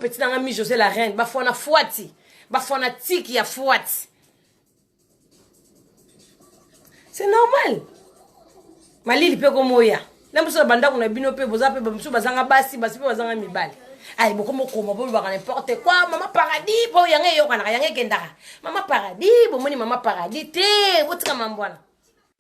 petit na nga mi José la reine, bafana fuati, bafana tiki ya fuati. C'est normal. Malili pe komoya. Na biso na bandako na bino pe boza pe ba mosusu bazanga basi, basi pe bazanga mibali. Ay bokoma koma bolobaka n'importe quoi, mama paradis po yanga eyokanaka, yanga ekendaka. Mama paradis, bomoni mama paradis te, botika mambo wana.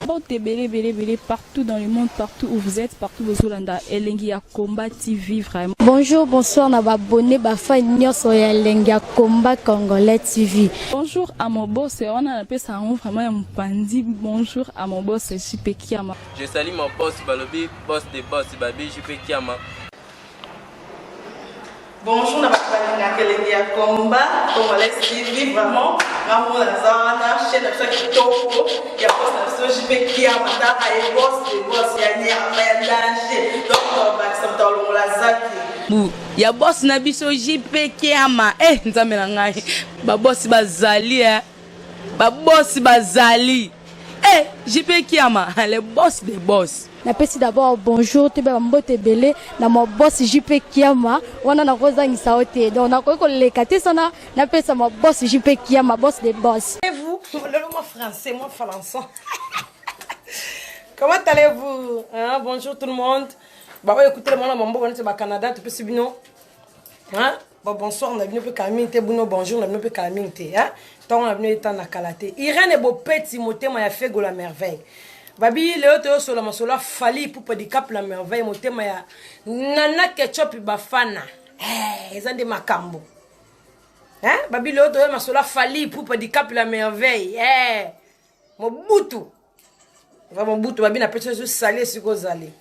Mbote ebele ebele ebele partout dans le monde, partout où vous êtes, partout bozolanda Elengi ya Combat TV vraiment. Bonjour, bonsoir na ba abonnés, ba fans nyonso ya Elengi ya Combat Congolais TV. Bonjour à mon boss, wana napesa yango vraiment ya mopanzi. Bonjour à mon boss JP Kiama. Je salue mon boss balobi boss de boss babi JP Kiama. Bonjour na bato balingaka elengi ya combat congolais TV vraiment ngambo naza wana chaîne na biso ya kitoko ya boss na biso JP Kiama tala ye boss de boss ya nyama ya danger donc bakisa moto alongola zaki bu ya boss na biso JP Kiama eh nzambe na ngai ba boss bazali eh ba boss bazali eh JP Kiama le boss de boss. Napesi d'abord bonjour toyeba ba mbote ebele na ma boss JP Kiama wana nakozangisa yo te donc nakoki koleka te sana napesa ma boss JP Kiama boss de boss. Et vous, lelo moi français, moi français. Comment allez-vous? Hein? Bonjour tout le monde. Bah ouais, écoutez le monde mambo neti ba Canada topesi bino. Hein? Ba bonsoir na bino pe kala mingi te bino bonjour na bino pe kala mingi te hein? Ntango na bino etanda kala te. Irène Bopeti motema ya Fego la merveille. Babi leo toyosola masolo ya Fally Ipupa Dicap la merveille motema ya Nana Ketchup Bafana. Eh, eza nde makambo. Hein? Babi leo toyo masolo ya Fally Ipupa Dicap la merveille. Eh, Mobutu. Va Mobutu babi na pesi yo sali esika ozali.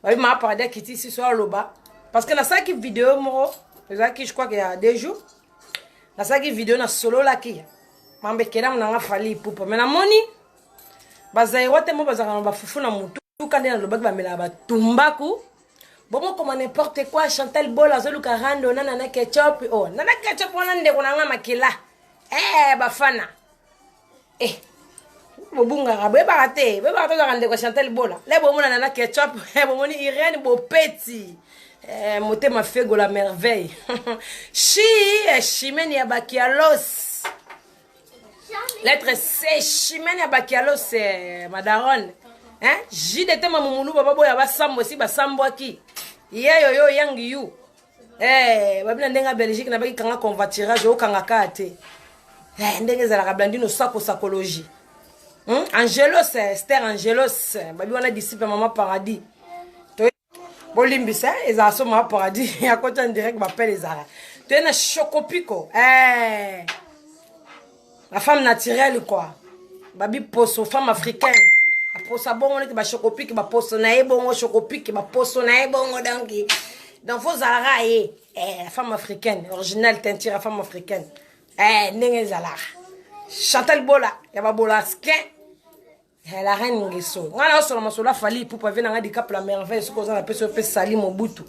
Babi ma paradis akiti si so aloba parce que nasalaki video moko ezalaki je crois qu'il y a 2 jours. Nasalaki video na sololaki mambe kelamu na nga Fally Ipupa mais namoni bazaïrois te mo bazalaka na bafufu na mutu nde nalobaki bamelaka batumbaku bomokoma n'importe quoi. Chantal Bola azoluka rando na Nana Ketchup. Oh, Nana Ketchup wana ndeko na nga makila eh, bafana eh, bobungaka boyebaka te, boyebaka tozalaka ndeko Chantal Bola le bomona Nana Ketchup, bomoni Irène Bopeti eh, motema Fego la merveille chi eh, chimene ya bakialos lettre C chimene ya bakialos eh, madaron hein? JDT mamumulu baba boya basambo esi basambwaki ye yoyo yangi yu eh, babina ndenge ya Belgique nabaki kanga convoiturage okanga kaka te eh, ndenge ezalaka Blandino sako sakologie Angelos Esther Angelos babi wana disciple mama paradis bolimbisa ezala so mama paradis akota en direct bapele ezala toye na Chocopiko eh. La femme naturelle quoi babi poso femme africaine aposa bongo neti bachocopike baposo na ye bongo chocopike baposo na ye bongo donc donc fo ozalaka ye eh, la femme africaine originale teinture ya femme africaine eh, ndenge ezalaka Chantal Bola ya babola skin eh, la reine Ngeso ngai naosola masolo afali Ipupa ve nanga Dicap la merveille soki oza na pesi oyo mpe sali Mobutu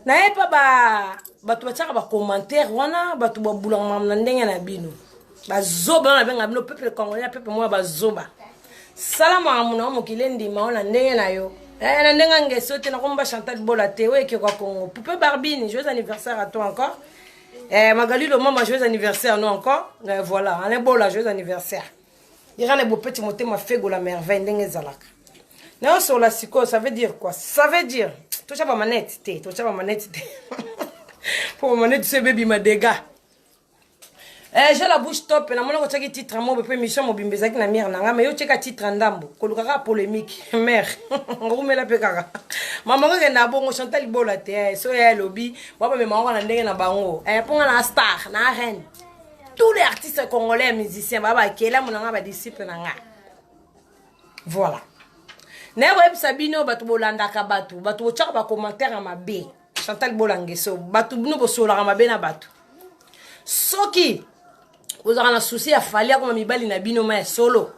naye mpa ba bato batiaka bacommentaire wana bato babulaka makambo na ndenge na bino bazoba wana babenga bino peuple congolais na peuple moko ya bazoba. Sala makambo na yo mokili endima yo na ndenge na yo eh, na ndenge ngeso te nakomba Chantal Bola te oyo ekekwa Congo. Poupée Barbine, joyeux anniversaire à toi encore. Eh, Magali Lomama, joyeux anniversaire nous encore. Eh, voilà Alain Bola, joyeux anniversaire. Irane Bopeti motema Fego la merveille ndenge ezalaka nayosola sikoyo. Ça veut dire quoi? Ça veut dire totya bamanete te, totya bamanete te mpo bamanete so ebebima dégâts. Eh, j'ai la bouche top. Namoni kotiaki titre moko mpe mission mobimba ezalaki na mire na ngai, mais yo otieka titre ndambo koluka kaka polémique mare ngokumela mpe kaka mama kokenda bongo Chantal Bola te eh, so ye alobi bamema ngo na ndenge na bango eh, mpo nga na star na reine, tous les artistes congolais musiciens baa bakelamu na ngai, badisciple na ngai. Voilà, naye koyebisa bino bato bolandaka bato, bato botiaka bacommentaire ya mabe Chantal Bola Ngeso, bato bino bosololaka mabe na bato. Soki bozalaka na souci ya Fally akoma mibali na bino ma ya solo,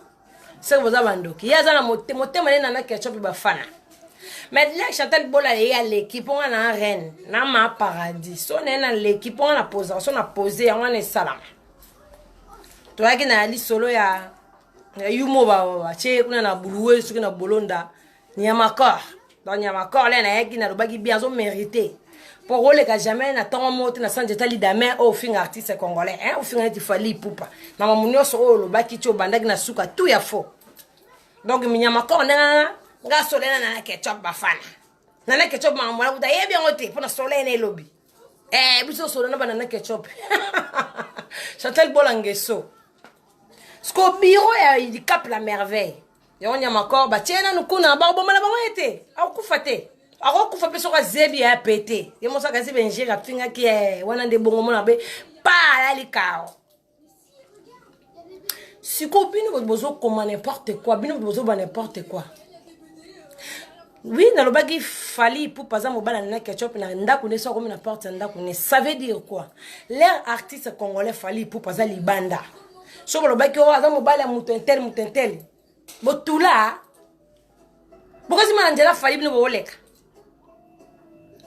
seke boza bandoki. Ye aza na motema ne Nana Ketchup Bafana, mais la Chantal Bola ye aleki mpo nga na reine na ma paradis so na ye naleki mpo nga na posaka so na pose yango wana esalama. Toyaki na lisolo ya yumo batie kuna na buluwe soki na bolonda nyamakor. Donc nyamakor le nayaki nalobaki bien azomérite. Mpo koleka jamais na ntongo moko te na sanza etali dame oyo ofinga artiste congolais hein? Ofinga neti Fally Ipupa na mamu nyonso oyo olobaki ti obandaki na suka tout ya faux. Donc minyama kor ndenge nga soleil na nana ketchup bafana nana ketchup makambo wana kuta yebi yango te mpo na soleil na elobi eh, biso solo na banana ketchup. Chantal Bola Ngeso siko bureau ya Dicap la Merveille yango nyama kor batie nanu kuna bakobomana bango ye te, akokufa te, akokufa mpe soki azebi ya pete ye mosaka azebi ingere afingaki ye wana nde bongo mona be pa alali kao. Sikoyo bino bozokoma n'importe quoi, bino bozoba n'importe quoi. Oui, nalobaki Fally Ipupa aza mobali na ketchup na ndako nde so akomi na porte ya ndako ne. Ça veut dire quoi? L'air artiste congolais Fally Ipupa aza libanda, so balobaki oyo aza mobali ya moto intel, moto intel, botula bokozima na nzela Fally, bino booleka.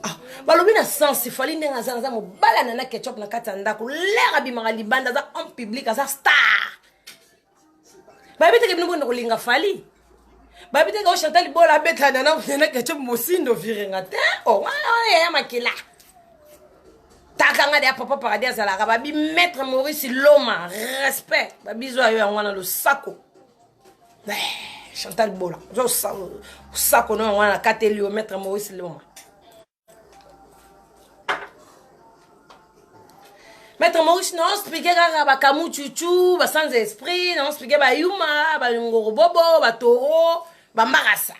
Ah, balobi na sens Fally ndenge aza aza mobali na ketchup na kati ya ndako, l'air abimaka libanda aza homme public, aza star. Bayebi teke bino bonda kolinga Fally, bayebi teke o Chantal Bola abetala nana nana ketchup mosindo virenga te o wana yaya makila takanga de ya papa paradis azalaka babi maître Maurice Loma respect babizo ayo yango wana losako. Chantal Bola osako no yango wana nakateli yo maître Maurice Loma. Maître Maurice na expliqué kaka bakamu chuchu ba sans esprit, na expliqué bayuma bangoro bobo batoro bambarasa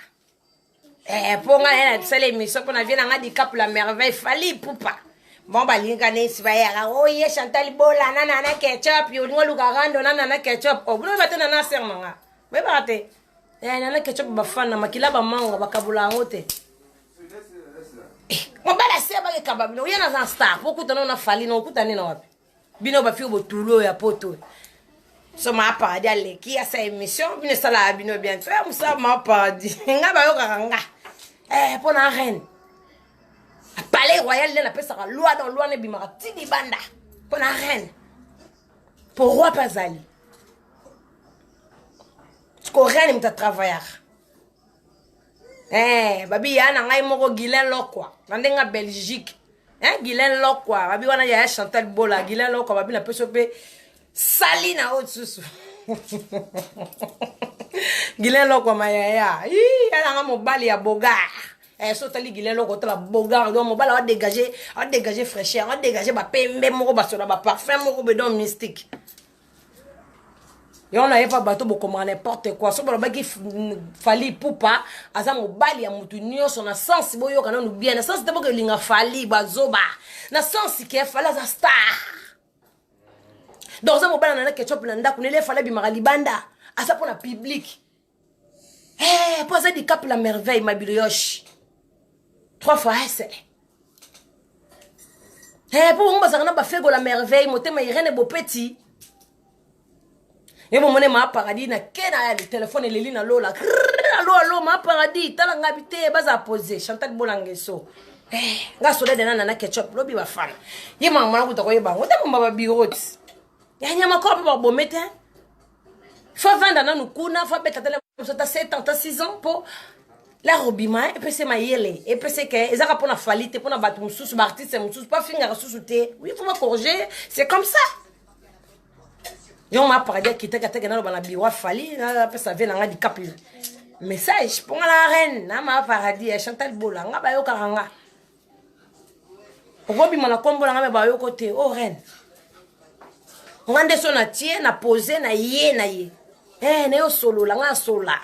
eh, mpo ngai naye nasala émission mpo na vie na ngai Dicap la Merveille Fally Ipupa. Bon, balinga nesi bayaka oye Chantal Bola na nana ketchup, olingi oluka rando na nana ketchup, obino bate nana ser na nga boyebaka te eh, nana ketchup bafana makila bamanga bakabola yango te. Mobali ase bakekaba bino ye naza star po okutana na Fally na okutani na wapi? Bino bafi botulu oyo ya poto so ma paradis aleki asa émission bino esalaka bino bien so ya mosala ma paradis nga bayokaka nga mpo na reine palais royal nde napesaka loi, donc loi nebimaka ti libanda mpo na reine, mpo roi mpe azali siko reine moto atravaillaka. Babi ya na ngai moko Guilain Lokwa na ndenge ya Belgique, Guilain Lokwa babi wana yaya Chantal Bola Guilain Lokwa babi napesi mpe sali na oyo susu Guilain Lokwa mayaya ya nanga mobali ya bogar. So otali Guilain Lokwa, otala bogar, donc mobali adégage, adégage fraîcheur, adégage bapembe moko basola baparfum moko be, donc mystique yango nayeba bato bokomaka n'importe quoi. So balobaki Fally Ipupa aza mobali ya motu nyonso na sens boyoka nanu bien, na sens te bokolinga Fally bazoba, na sens ke Fally aza star, donc aza mobali na nana ketchup na ndako nele Fally abimaka libanda aza mpo na public mpo aza Dicap la Merveille mabilo yoshi trois fois ese mpo bango bazalaka na bafego la Merveille motema Irene Bopeti ye bomone ma paradis na ke na telefone eleli na lola alo alo ma paradis tala nga bi te baza pose Chantal Bolangeso nga soleil de nana na ketchup lobi bafana ye mama mwana kuta koyeba yango te bomba babiro ti ya nyama koro mpe babome te fo avanda nanu kuna fo abeta tele ata 7 ans ata 6 ans mpo la robima epese mayele epese ke ezaka mpona Fally te, mpona bato mosusu baartiste mosusu mpo afingaka susu te. Oui, faut bacorriger, c'est comme ça. Yango ma paradis akitaki ataki naloba na biro afali napesa vie na nga Dicap message mpo nga na reine na ma paradis ya Chantal Bola nga bayokaka nga okobima na nkombo na nga me bayoko te o reine nga nde so na tie na pose na ye na ye na ye osolola nga asola.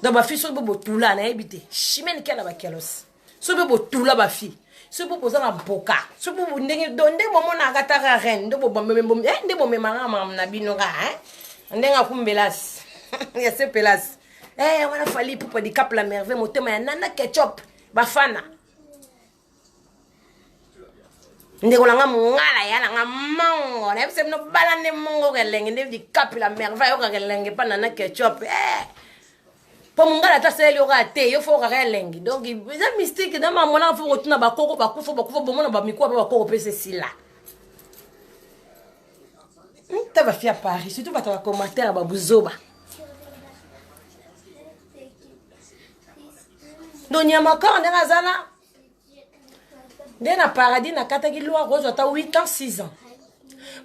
Donc bafi soki mpe botula nayebi te chimene kela bakelosi, soki mpe botula bafi, soki mpe boza na mpoka, soki mpe ndenge do nde bomonaka taka reine nde nde bomemaka makambo na bino ka ndenge akumbelasi ya sepelasi wana Fally Ipupa Dicap la Merveille motema ya nana ketchup bafana ndeko na nga mongala ya na nga mongo nayebisa bino bala nde mongo kelenge nde Dicap la Merveille ayokaka elenge mpa nana ketchup mpo mongala ata asaleli yoka te yo fo okaka elengi. Donc eza mystique na mamona fo kotuna bakoko bakufa bakufa bomona bamikuwa mpe bakoko mpe sesila ta bafi ya Paris, surtout bato ya bacommentaire ya babuzoba. Donc nyama corps ndenge aza na nde na paradis nakataki loi akozwa ata 8 ans 6 ans.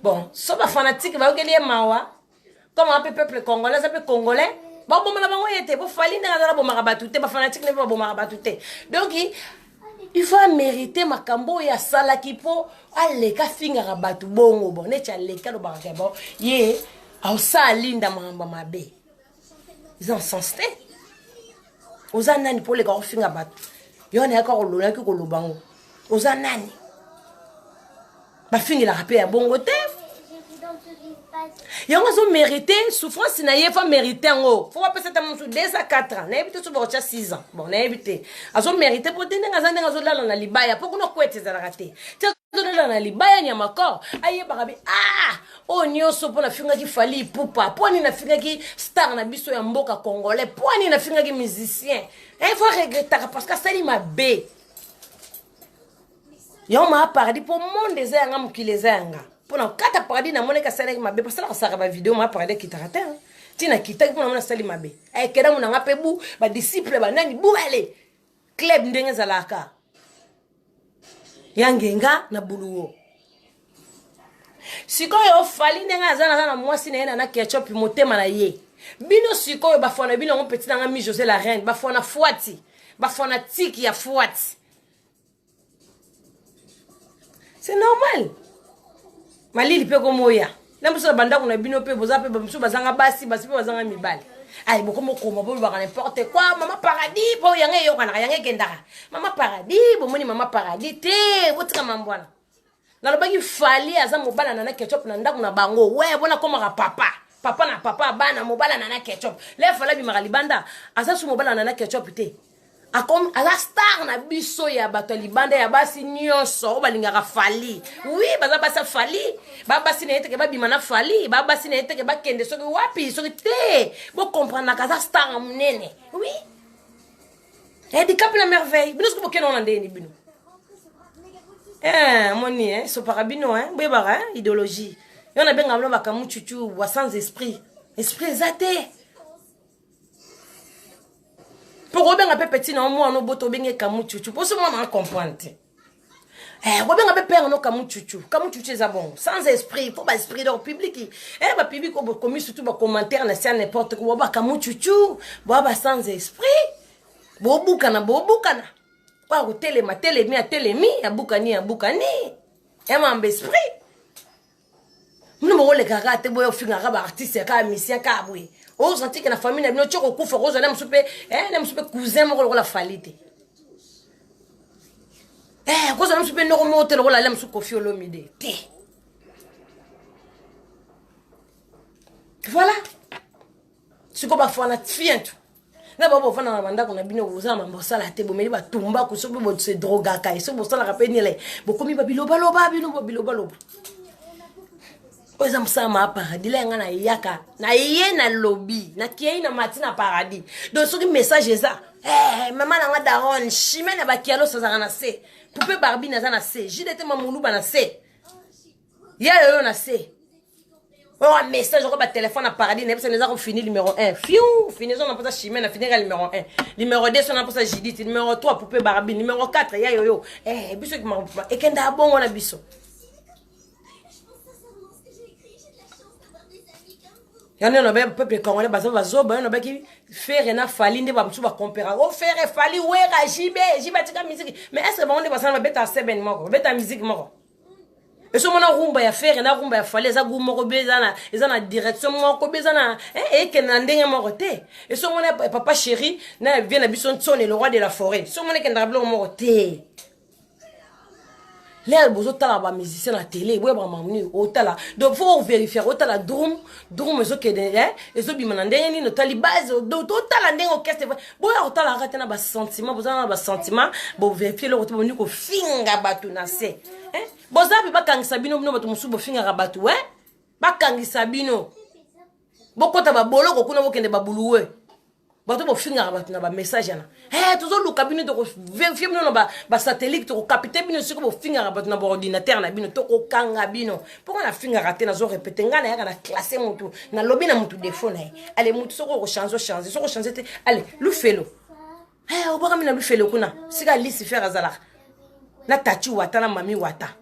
Bon, so bafanatike bayokeli ye mawa comme ape peuple congolais aza mpe congolais, baboma na bango ye te. Bofali ndenge aza nabomaka bato te, bafanatike nde mpe babomaka bato te. Donc il faut amérite makambo oyo asalaki mpo aleka afingaka bato bongo. Bon, neti aleki alobaka ke bon, ye aosala Linda makambo mabe, eza na sens te. Oza nani mpo oleka kofinga bato? Yo nayaka kolonaki koloba ngo, oza nani? Bafingelaka mpe ya bongo te. Yango azomérite souffrance na ye, faut mérite yango, faut bapesa ta mosusu 2 à 4 ans, nayebi te, so bakotya 6 ans, bon, nayebi te. Azomérite mpo te ndenge aza, ndenge azolala na libaya, mpo kuna kwete ezalaka te, ti azolala na libaya. Nyama corps ayebaka bi ah, oyo nyonso mpo nafingaki Fally Ipupa, mpo nini nafingaki star na biso ya mboka congolais, mpo nini nafingaki musicien. Il faut regrettaka parce que asali mabe. Yango maa paradis, mpo monde eza yanga, mokili eza yanga. Mpo na kata paradis namonaki asalaki mabe, basalaka saka bavideo. Maa paradis akitaka te ntina akitaki mpo namoni asali mabe. Ekenda nanga mpe bu badisciple banani bu ale club ndenge ezalaka ya ngenga na buluwo. Sikoyo Fally ndenge aza naza na mwasi na ye na Ketchup, motema na ye. Bino sikoyo bafana bino yango, petit nanga mi José la reine, bafana fwati, bafana tiki ya fwati, c'est normal. Malili mpe komoya na mosu na bandako na bino mpe boza mpe mosusu bazanga basi, basi mpe bazanga mibali. Ay, bokomokoma bolobaka n'importe quoi. Mama Paradis, mpo yango eyokanaka, yango ekendaka. Mama Paradis, bomoni mama Paradis te, botika mambo wana. Nalobaki Fally aza mobala na Ketchup na ndako na bango. We bona komaka papa, papa na papa bana mobala na Ketchup. Le Fally abimaka libanda, aza su mobala na Ketchup te. Akom aza star na biso ya bato ya libanda, ya basi nyonso oyo balingaka Fally. Oui, baza basi ya Fally, babasi na ye teke babima na Fally, babasi na ye teke bakende soki wapi soki te. Bokomprendaka, aza star ya monene. Oui, handicap na merveille. Bino soki bokende wana ndeni bino moni esopaka bino, boyebaka idéologie yo nabengaka bino bakamucucu ba sans esprit. Esprit eza te mpo kobenga mpe petit na yo mwana obota, obenge kamucucu mpo so mwana acomprendre te. Kobenga mpe père no kamucucu, kamucucu eza bongo, sans esprit. Mpo baesprit donc public, bapublic oyo bokomi surtout bacommentaire na sia n'importe quoi, bakamucucu boa ba sans esprit. Bobukana, bobukana oyo akotelema telemi, atelemi, abukani, abukani ya mamba esprit. Bino bokolekaka te, boya ofingaka baartiste kaka musicien kaka boye. Ozanti ke na famille na bino ti kokufa kozwa na mosu mpe na mosu mpe cousin moko lokola Fally te, kozwa na mosu mpe ndoko moko te lokola ale mosu Koffi Olomide te. Voilà, sikoyo bafana fientu na bao bofanda na bandako na bino, boza na mambo osala te, bomeli batumbaku, soki bose drogaka, soki bosalaka mpe nile, bokomi babilobaloba. Bino babilobaloba oyo eza mosala maa paradis. La yanga nayaka na ye, nalobi, nakei na mati na paradis. Donc soki message eza mama nanga daron chime na bakialos azalaka na se, poupe Barbine aza na se, JDT Mamuluba na se, ya yoyo na se. Oyo message oko batelefone na paradis nayebisa eza kofini numéro 1 fiu fini. Eza na mposa chime na finika numéro 1, numéro 2 so na mposa Judith, numéro 3 poupe Barbine, numéro 4 ya yoyo. Biso ekenda bongo na biso. Yango na peuple congolais baza bazoba. Yo nabaki Ferre na Fally nde bamosusu bacompara o Ferre, Fally, Wera, JB. JB atika musique, mais est ce que bango nde basala babeta seben moko, babeta musique moko? Eso mona rumba ya Ferre na rumba ya Fally eza gu moko be, eza na direction moko be, eza na ekende na ndenge moko te. Eso mona papa chéri na vie na biso Ntsone, le roi de la forêt, so mona ekendaka biloko moko te. Lere bozotala bamusicien na télé, boyebaka makambo nini otala. Donc faut ovérifier, otala drum, drum ezokende, ezobima na ndenge nini, otali base, totala ndenge orchestre. Boya kotalaka te na basentiment, bozala na basentiment, bovérifie eloko te, bondi kofinga bato na se. Boza mpe bakangisa bino, bino bato mosusu bofingaka bato, bakangisa bino, bokɔta baboloko kuna, bokende babuluwe. Bato bofingaka bato na bamessage yana, tozoluka bino, tokovérifier bino na basatellite, tokokapte bino. Soki bofingaka bato na baordinateur na bino, tokokanga bino. Mponga nafingaka te, nazorépéter. Ngai nayaka na classe, motu nalobi na motu défaut na ye, ale motu soki okochange, ochange, soki ochange te, ale lufelo. Eh, obwakami na lufelo kuna sika lucifer azalaka na tati wata na mami wata.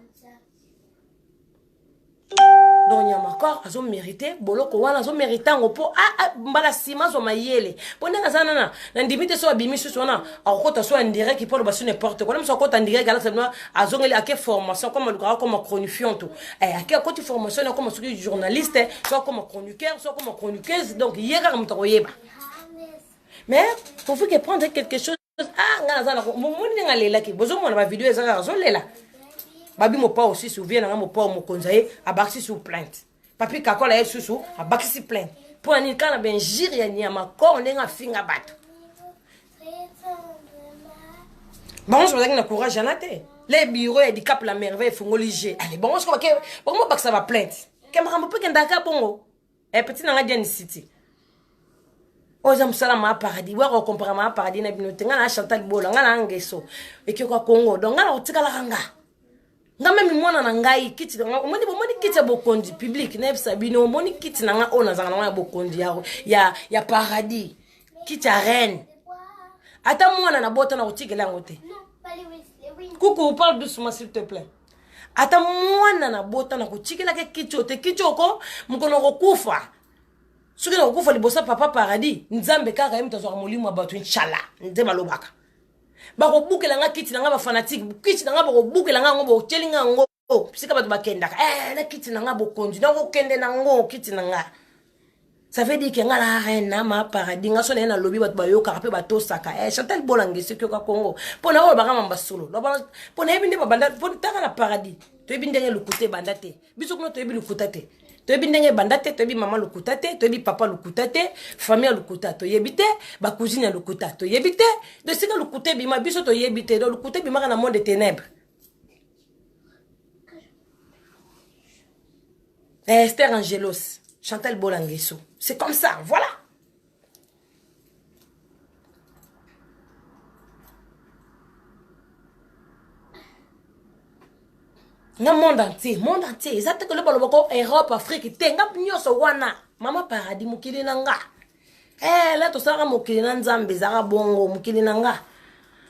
Donc Nyamakor azo mérite boloko wana, azo mérite yango mpo ah, ah, mbala nsima azwa mayele mpo ndenge aza nana na ndimi te. So abimi susu wana akokota so en direct mpo aloba so n'importe quoi. Na mosu akota en direct, alakisa bino azongeli ake formation koma alukaka akoma chronifianto. Eh, ake akoti formation na akoma soki journaliste, so akoma chroniqueur, so akoma chroniqueuse. Donc ye kaka moto akoyeba, mais pourvu que prendre quelque chose. Ah, nga naza na momoni ndenge alelaki, bozomona bavideo eza kaka azolela. Babi mopao susu vie nanga, mopao mokonzi aye abakisi su plainte. Papi Kakola ye susu abakisi plainte mpo na nini? Kaka na bainjure ya nyama kor, ndenge afinga bato. Bango nyonso bazalaki na courage yana te. Le bureau ya Dicap la Merveille efungoli g ale bango soko bake bango bakisa baplainte ke makambo mpe kendaka bongo. Eh, petit nanga Diane City, oyo eza mosala maa paradis, boya kokompara maa paradis na bino te. Ngai na Chantal Bola, ngai na Ngeso ekeko ya Congo. Donc ngai na kotikalaka nga nga meme mwana na ngai kiti na ngai. Omoni, bomoni kiti ya bokonzi public, nayebisa bino, omoni kiti na ngai oyo nazanga nango ya bokonzi ya paradis, kiti ya reine, ata mwana na bota na kotikela yango te. Kuku, parle doucement s'il te plaît. Ata mwana na bota na kotikelaka kiti oyo te. Kiti oko mokolo kokufa, soki nakokufa liboso ya papa paradis, Nzambe kaka ye moto azwaka molimo ya bato, inshallah nde balobaka, bakobukela nga kiti na nga. Bafanatike, kiti na nga bakobukela nga yango, botyeli nga yango sika bato bakendaka. Eh, na kiti na nga bokonzi, nakokende nango kiti na nga. Ça veut dire que nga na reine na ma paradis, nga so na ye nalobi, bato bayokaka mpe batosaka. Eh, Chantal Bolange soki yoka Congo mpo na oyo bakama basolo mpo nayebi nde babanda mpo taka na paradis. Toyebi ndenge lokuta ebanda te. Biso kuna toyebi lokuta te, toyebi ndenge ebanda te, toyebi mama lokuta te, toyebi papa lokuta te, famille ya lokuta toyebi te, bacousine ya lokuta toyebi te. Do esika lokuta ebima, biso toyebi te. Donc lokuta ebimaka na monde de ténèbres. Esther Angelos, Chantal Bolangeso, c'est comme ça, voilà. Nga monde entier, monde entier eza te koloba lobako Europe, Afrique te, nga nyonso wana mama paradis, mokili na nga. Eh, la tosalaka mokili na Nzambe ezalaka bongo, mokili na nga.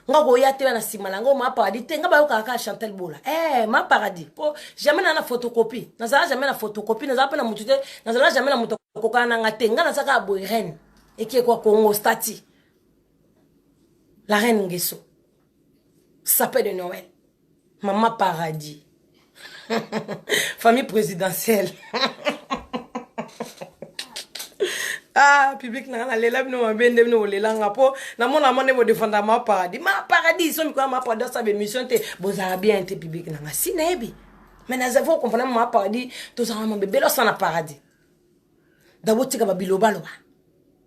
Nga koya te na nsima na yango ma paradis te. Nga bayokaka kaka Chantal Bola, eh, ma paradis, po jamais na na photocopie, nazala jamais na photocopie, nazala mpe na motu te, nazala jamais na moto akokana na nga te. Nga naza kaka boye, reine ekekwa Congo, stati la reine Ngeso, sapin de Noël, mama paradis, famille présidentielle. Ah, public na nga, nalela bino mabe nde bino bolelanga mpo namona mo nde bodefanda ma paradis. Ma paradis so mikolo, ma paradis asala bémission te, bozala bien te. Public na nga, si nayebi, mais naza fo comprendre ma paradis, tozala mabe belo asala na paradis. Da botika babilobaloba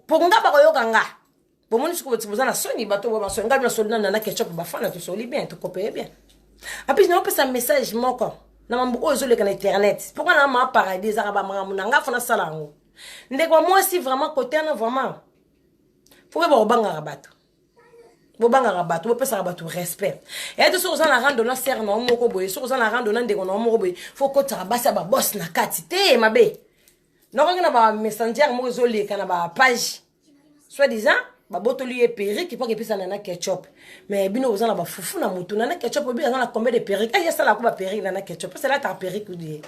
mpo nga bakoyoka nga. Bomoni soki boza na soni, bato bo basoni ngai nasoli na Nana Ketchup, bafana tosoli bien, tokopeye bien. Apres naopesa message moko na mambo oyo ezoleka na internet, mpo nga na ma paradis ezaka bamakambo na nga fo nasala yango. Ndeko ya mwasi, vraiment kote wana, vraiment fo mpe bakobangaka bato, bobangaka bato, bopesaka bato respect. Eya te soki oza na rando na sere na yo moko boye, soki oza na rando na ndeko na yo moko boye, fo okotisaka basi ya babos na kati te. Mabe nakoki na bamessanger moko ezoleka na bapage, soit disant babotoli ye perruque mpo akepesa Nana Ketchup. Mais bino boza na bafufu na motu. Nana Ketchup obi aza na combien de perruque? Aye asalaka ko baperruque. Nana Ketchup ese alataka perruque ye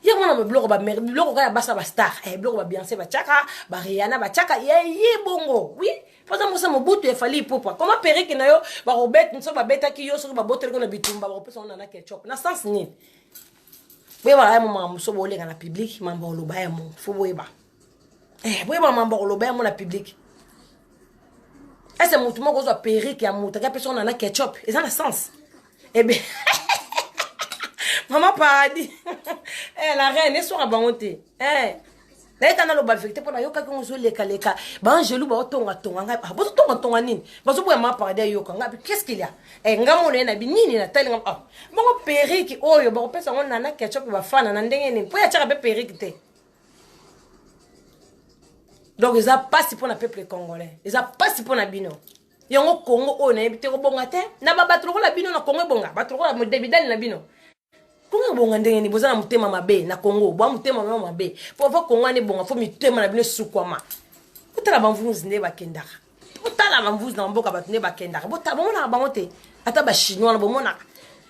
ye mona biloko, biloko kaka ya basa bastar, biloko baBeyoncé batiaka, baRihanna batiaka ye ye bongo. Oui, mpoza mosa Mobutu efali Ipupa. Koma perruque na yo bakobet so babetaki yo, soki baboteli ko na bitumba, bakopesa ngo Nana Ketchup na sens nini? Boyebaka ya mo makambo so boleka na public, mambo oloba ya mo fo boyeba. Eh, boyeba mambo koloba yango na public. Ese motu moko ozwa perruque ya moto ake apesa ngo na Ketchup, eza na sens ebe? Mama paradis, eh, la reine eswaka bango te. Eh, nayeka naloba vérité mpo nayokaki ngo ozolekaleka. Baangelu baotongatonga ngai, ah, bozotongatonga nini? Bazoboya mama paradis ayoka ngai. Qu'est ce qu'il y a? Eh, nga mona ye na bi nini natali nga, ah, bongo perruque oyo bakopesa yango Nana Ketchup bafana na ndenge nini? Mpo ye atiaka mpe perruque te. Donc eza mpasi mpo na peuple congolais, eza mpasi mpo na bino. Yango Congo oyo nayebi te kobonga te na babato lokola bino. Na Congo ebonga bato lokola modebidali na bino, Kongo ebonga ndenge nini? Boza na motema mabe na Kongo, bwa motema mabe mabe. Mpo avo Kongo wana ebonga, fo mitema na bino esukwama. Otala bamvunzi nde bakendaka. Botala bamvuzi na mboka bato nde bakendaka, botala bomonaka bango te, ata bachinois na bomonaka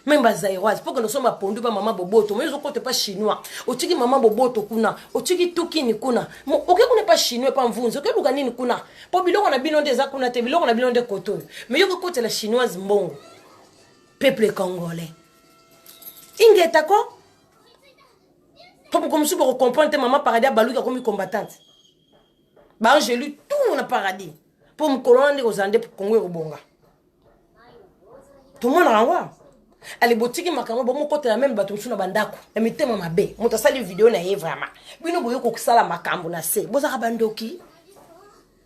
meme bazairoise mpo kende osomba pondu pa mama boboto moyo ozokota epa chinois, otiki mama boboto kuna, otiki tukini kuna, oke kuna epa chinois epa mvunzi, okeluka nini kuna? Mpo biloko na bino nde eza kuna te, biloko na bino nde kote oyo, me yo kokotela chinoise mbongo. Peuple congolais, ingeta ko mpo moko mosusu bokocomprendre te. Mama Paradis abaluki, akomi combattante, baangelu tout na paradis, mpo mokolo wana nde kozala nde Kongo ekobonga. Tomonaka yango. Ale, botiki makambo, bomokotela meme bato mosusu na bandako ya mitema mabe. Moto asali video na ye, vraiment bino boye kosala makambo na se, bozalaka bandoki.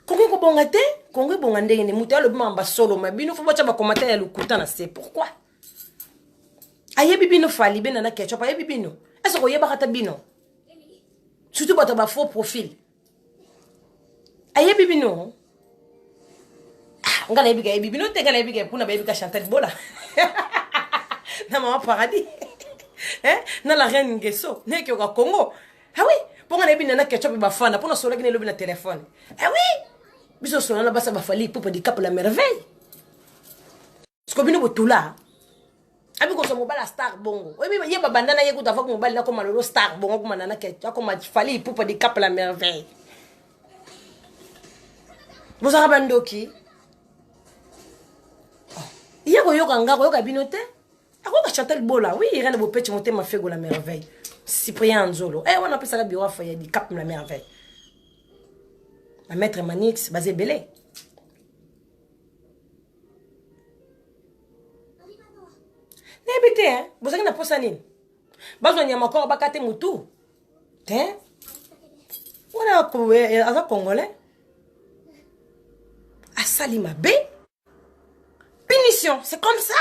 Kongo ekobonga te. Kongo ebonga ndenge nini? Moto alobi makambo basolo, ma bino fo botya bacommentaire ya lokuta na se. Pourquoi? Ayebi bino Fally bena na Ketchup, ayebi bino ese koyebaka ta bino, surtout bato ya bafaux profil. Ayebi bino? Ah, nga nayebi ka yebi bino te. Nga nayebi ka kuna bayebi ka Chantal Bola na Mama Paradis, eh? Na la reine Ngeso nekeyoka Congo. Ah oui, mpo nga nayebi Nana Ketchup bafanda mpo nasolaki na elobi na telefone. Ah oui, biso solana basa baFally Ipupa Dicap la Merveille. Siko bino botula abi kozwa mobali ya star bongo, oyebi ye babanda na ye kutu avaki mobali nakoma lelo star bongo, akoma Nana, akoma Fally Ipupa Dicap la Merveille. Bozalaka bandoki. Ye koyoka nga, koyoka bino te, akoyoka Chantal Bola. Oui, Irene Bopeti, motema fego, la Merveille, Cyprien Nzolo, eh, wana apesaka biro afa ya Dicap la Merveille na maître Manix, baza ebele. Nayebi te, bozalaki na posa nini? Bazwa nyama koro bakate mutu te wana. Aza congolais, asali mabe, punition, c'est comme ça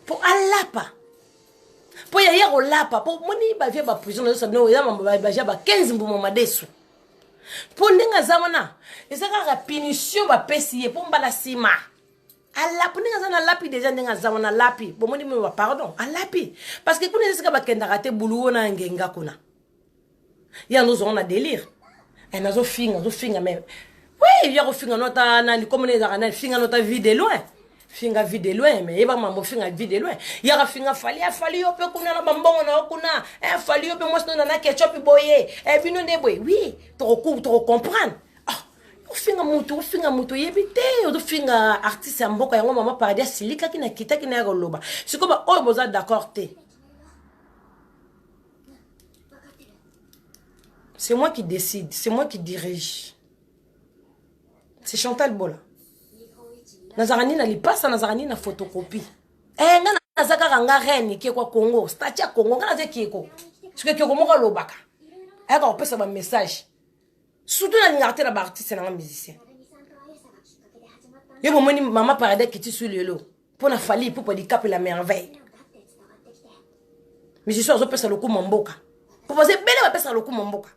mpo alapa, mpo yaya kolapa, mpo moni bavie baprison nazosa bino, eza bavia ba 15 mbuma madesu. Mpo ndenge aza wana, eza kaka punition bapesi ye mpo mbala nsima alapi. Ndenge aza na lapi deja, ndenge aza wana alapi, bomoni mino bapardon, alapi, parce que kuna eza esika bakendaka te. Bulu wana ngenga kuna, ye azozonga na délire. Nazofinga, azofinga, mais oui, ya kofinga no ata nani komona ezalaka nani, finga no ata Vie de Loin, finga Vie de Loin, mais yeba mambo, finga Vie de Loin, yaka finga Fally. Afali yo mpe kuna na bambongo na yo kuna, Fally yo mpe mwasi no Nana Ketchup boye, bino nde boye. Oui, tokocomprendre. Ah, ofinga motu, ofinga motu oyebi te, ozofinga artiste ya mboka yango. Mama Paradis asilikaki na kitaki na ya koloba. Sikoyo baoyo boza d'accord te, c'est moi qui décide, c'est moi qui dirige, c'est Chantal Bola. Nazalaka nini na lipasa, nazalaka nini na photocopie? Eh, nga naza kaka nga reine Kiekwa Congo, statue ya Congo. Nga naza Kieko. Soki Kieko moko alobaka, ayaka kopesa bamessage, surtout nalingaka te na baartiste nanga musicien. Yo bomoni Mama Paradis kiti su lelo mpo na Fally Ipupa Dicap la Merveille, musicien azopesa lokumu mboka, mpo baza ebele bapesaka lokumu mboka.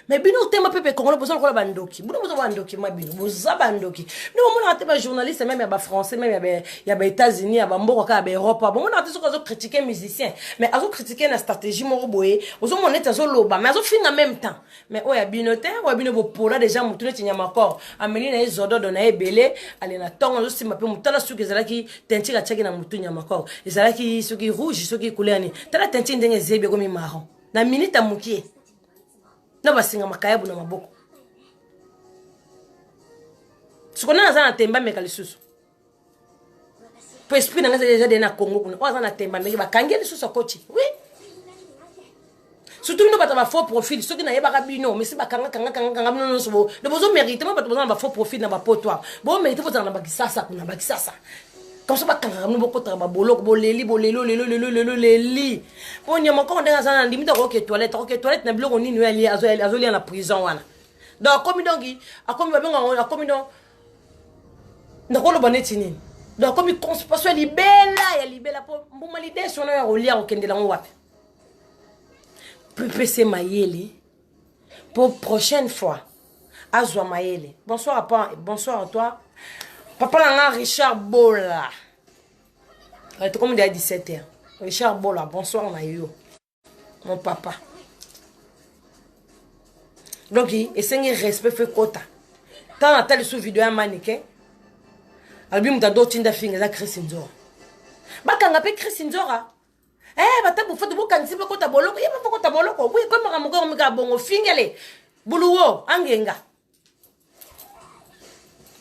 Mais bino tema pepe congolais, boza lokola bandoki. Bino boza bandoki, ma bino boza bandoki. Bino bomonaka te bajournaliste meme ya bafrançais, meme ya baÉtats-Unis, ya bamboka kaka ya baEurope, bomonaka te soki azocritique musicien, mais azocritique na stratégie moko boye, ozomona neti azoloba mais azofinga même temps. Mais oyo ya bino te, oyo ya bino bopola deja motu neti nyama kor ameli na ye zododo na ye ebele. Ale na ntongo azosimba mpe motala, soki ezalaki teinture atiaki na motu nyama kor, ezalaki soki rouge, soki couleur nini, tala teinture ndenge ezebi, ekomi marron na minute ya mokie, na basinga makayabu na maboko. Siko nani aza na temba meka lisusu? Po esprit na ngai eza deja de na Congo kuna. Oyo aza na temba ndenge bakangi ye lisusu akoti. Oui, surtout bino bato ya bafaux profil, soki nayebaka bino mesi bakanga kanga kanga kanga bino nyonso. Bo bozomérite mo bato boza na bafaux profil na bapoto awa, bomérite bozala na bakisasa kuna, bakisasa comme ça bakangaka bino, bokotaka baboloko, boleli boleli oleli oleli oleli oleli. Mpo nyama koko ndenge aza na ndimi te, akoke toilette, akoke toilette na biloko nini oyo azolia na prison wana? Donc akomi, donc akomi, babengaka akomi, donc nakoloba neti nini? Donc akomi constipation ya libela ya libela, mpo mbuma lideso wana ya kolia, kokendela yango wapi? Pepese mayele pour prochaine fois azwa mayele. Bonsoir à toi, bonsoir à toi papa na nga Richard Bola. Tokomi deya 17 heures. Richard Bola, bonsoir na yo mon papa. Donc esengi respect fo ekota. Ntango natali su video ya Manike, alobi moto adotinda finga eza Chris Nzora. Bakanga mpe Chris Nzora. Eh, bata bofatu bokangisi mpe kota boloko, ye mpe kota boloko. Boye komi makambo koyo mika bongo fingele. Buluwo angenga.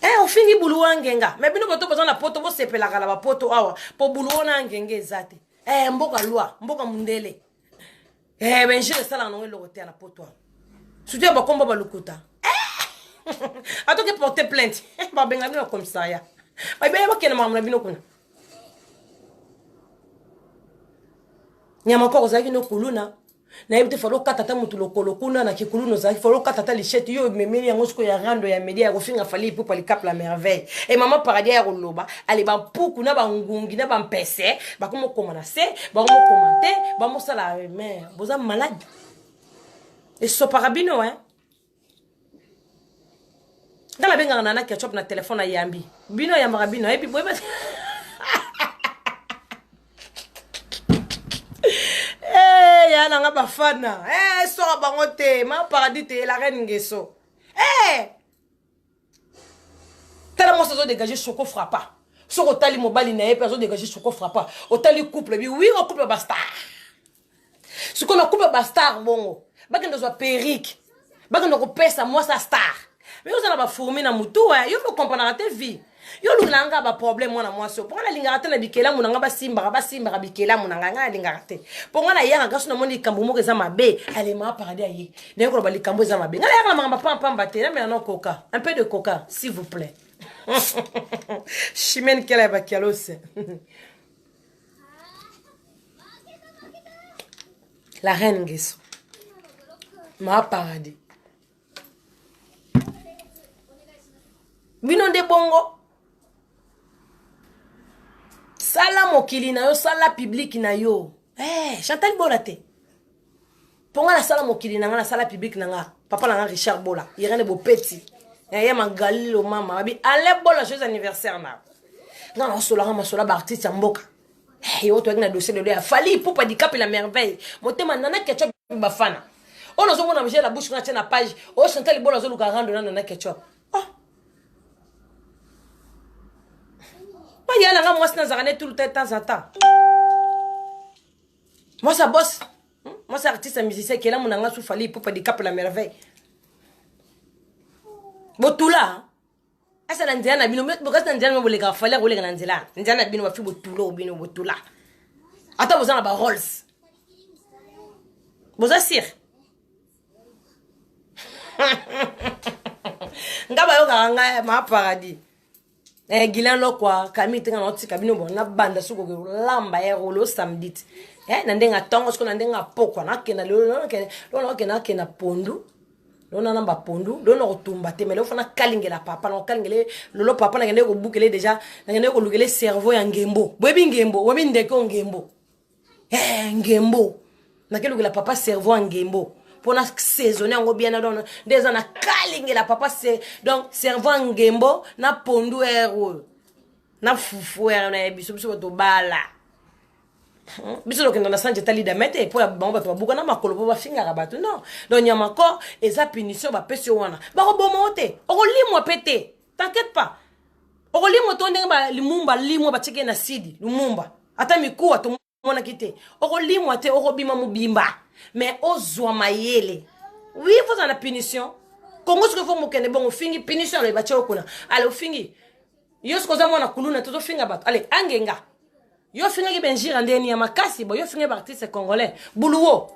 Eh, ofingi buluwo angenga. Mais bino bato boza na poto bosepelaka na bapoto awa po buluwo na angenga eza te. Eh, mboka loi, mboka mundele. Eh, benjile esalaka nango eloko te na poto awa. Surtout ya bakombo balukuta. Eh! Atoki porter plainte. Babenga bino na commissariat. Bayebi bakende makambo na bino kuna. Nyama koko ozalaki no kuluna. Nayebi te falo okata ata motu lokolo kuna na kikuluna ozalaki falo okata ata lichete yo omemeli yango sikoyo ya rando ya media ya kofinga Fally Ipupa likapu la merveille e mama paradis ya koloba ale bampuku na bangungi na bampese bakomokoma na se bakomokomante bamosala mais boza malade esopaka bino hein nga nabengaka nana ketchup na telefone ayambi bino ayambaka bino ayebi boyeba eh, ya nanga bafana eh, soka bango te ma paradis te la reine ngeso eh! tala mwasi azodégage choco frappa soki otali mobali na ye mpe azodégage choco frappa otali couple bi wi o couple bastar sikoyo na couple bastar bongo bakende kozwa perike bakende kopesa mwasi ya star me oza na bafourmi na motu eh, yo mpe okompranaka te vie yo olukela nga baproblème mwana mwasi oyo mpo nga nalingaka te na bikelamu na nga basimbaka basimbaka bikelamu na ngai ngai nalingaka te mpo nga nayaka kasi namoni likambo moko eza mabe alema paradis aye naye koloba likambo eza mabe ngai nayaka na makambo pampamba te namela na coca un peu de coca s'il vous plaît chimene kela ya bakialose la reine ngeso ma paradis bino nde bongo sala mokili na yo sala publiki na yo hey, eh, chantal bola te mpo nga nasala mokili na nga nasala publiki na nga papa na nga richard bola irene bopeti eh, ya magalilo mama babi ale bola joyeux anniversaire na nga nasolaka masolo ya baartiste ya mboka eh, yo toyaki na dossier lelo ya fali ipupa dikape la merveille motema nana ketchup bafana oyo nazomona mje la bouche nga tie na page oyo chantal bola azoluka rando na nana ketchup oh. oya na nga mwasi nazalaka ne tout le temps en temps mwasi ya boss hmm? mwasi artiste ya musicien kelamu na nga su fali ipupa dikape la merveille botula asa na nzela na bino bokasi na nzela na bino bolekaka fali akoleka na nzela nzela na bino bafi botula o bino botula ata boza na baroles boza sire nga bayokaka ngai ma paradis eh, gilan lokwa kami tenga na otika bino bon nabanda soki okolamba ya rolo samedi te eh, na ndenge ya ntongo soki na ndenge ya pokwa nakenda lelo nakenda nakenda pondu lelo nana bapondu lelo nakotumba te mais lelo fana kalingela papa nakokalingele lelo papa nakendeki kobukele deja nakendeki kolukele cerveau ya ngembo boyebi ngembo boyebi ndeke o ngembo eh, ngembo nakelukela papa cerveau ya ngembo mpo na saisonne yango bien donc nde eza na kalingela papa se, donc cerveau ya ngembo na pondu ere oyo na fufu ere na ye biso biso bato bala biso tokenda na sanje etali dame te mpo ya bango bato babuka na makolo mpo bafingaka bato non donc nyama corps eza punition bapesi yo wana bakoboma yo te okolimwa mpe te t'inquiète pas okolimwa to ndenge lumumba limwa batiaki na sidi lumumba ata mikuwa tomonaki te okolimwa te okobima mobimba mais ozwa mayele oui fozala na punition kongo soki fo mokende bongo ofingi punition alobi batie yo kuna ale ofingi yo soki oza mwana kuluna tozofinga bato ale angenga yo ofingaki benjira ndeni ya makasi bo yo ofingaki baartiste congolais buluwo